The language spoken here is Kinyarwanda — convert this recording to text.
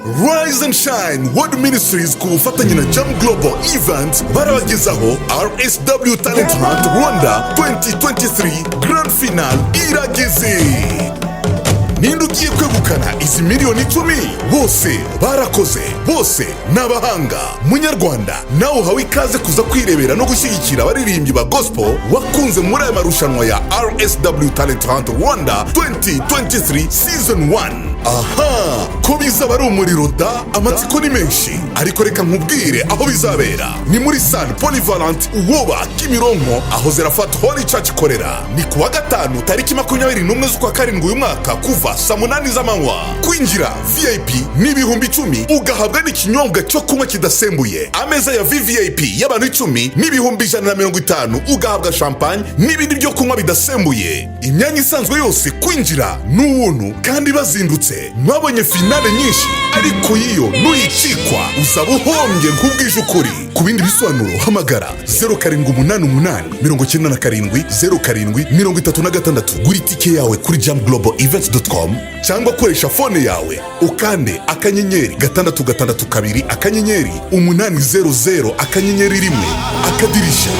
Rise and Shine World Ministries ku bufatanye na Jam Global Events barabagezaho RSW Talent Hunt Rwanda 2023 Grand Final irageze. Ninde ugiye kwegukana izi miliyoni 10? Bose barakoze, bose ni abahanga. Munyarwanda, nawe uhawe ikaze kuza kwirebera no gushyigikira abaririmbyi ba gospel wakunze muri aya marushanwa ya RSW Talent Hunt Rwanda 2023 Season 1. Aha ko bizaba ari umuriro da! Amatsiko ni menshi, ariko reka nkubwire aho bizabera. Ni muri Salle Polyvalente Uwoba, Kimironko, aho Zerafat Holy Church ikorera. Ni kuwa gatanu, tariki 21 z'ukwa karindwi uyu mwaka, kuva saa 8 z'amanywa. Kwinjira VIP ni 10,000, ugahabwa n'ikinyobwa cyo kunywa kidasembuye. Ameza ya VVIP y'abantu 10 ni 150,000, ugahabwa champagne n'ibindi byo kunywa bidasembuye. Imyanya isanzwe yose kwinjira ni ubuntu kandi bazindutse. Mwabonye finale nyinshi, ariko yiyo nuyicikwa uzaba uhombye, nk'ubwije ukuri. Ku bindi bisobanuro hamagara 0788 97 07 36. Gura itike yawe kuri jamglobalevents.com cyangwa koresha phone yawe ukande *662*800*1akadirishya.